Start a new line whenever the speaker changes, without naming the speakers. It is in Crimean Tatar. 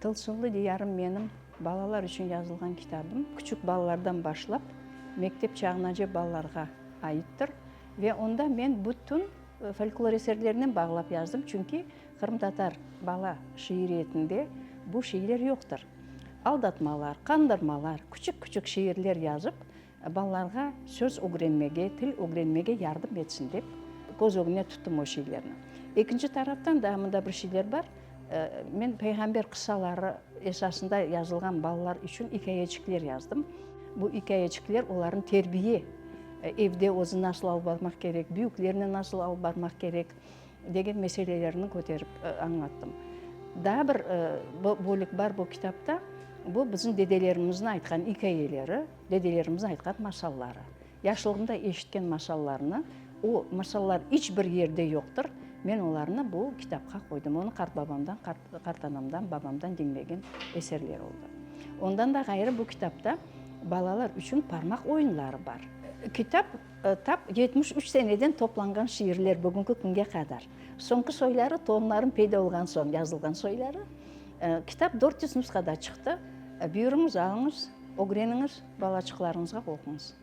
Tılsımlı diyarım menim balalar içün yazılğan kitabım. Küçük balalardan başlap mektep çağınace balalarğa aittir. Ve onda men bütün folklor eserlerinen bağlap yazdım, çünki qırımtatar bala şiiriyetinde bu şeyler yoqtır. Aldatmalar, qandırmalar, küçük-küçük şiirler yazıp, balalarğa söz ögrenmege, til ögrenmege yardım etsin dep, köz ögüne tuttım o şeylerni. Ekinci taraftan, daa mında bir şeyler bar, men peyğamber qıssaları esasında yazılğan balalar içün ikâyeçikler yazdım. Bu ikâyeçikler olarnı terbiye, evde özüni nasıl alıp barmaq kerek, büyüklernen nasıl alıp barmaq kerek degen meselelerni köterip añlattım. Daa bir bölük bar bu kitapta, bu bizim dedelerimizniñ aytqan ikâyeleri, dedelerimizniñ aytqan masalları. Yaşlığımda eşitken masallarnı, o masallar iç bir yerde yoqtır, men olarnı bu kitapqa qoydım. Onı qartbabamdan, qartanamdan, babamdan diñlegen eserler oldı. Ondan da ğayrı bu kitapta balalar içün parmaq oyunları bar. Kitap tap 73 seneden toplanğan şiirler bugünki künge qadar. Soñki soyları torunlarım peyda olğan soñ yazılğan soyları. Kitap 400 nusqada çıqtı. Buyurıñız, alıñız, ögreniñiz, balaçıqlarıñızğa oquñız.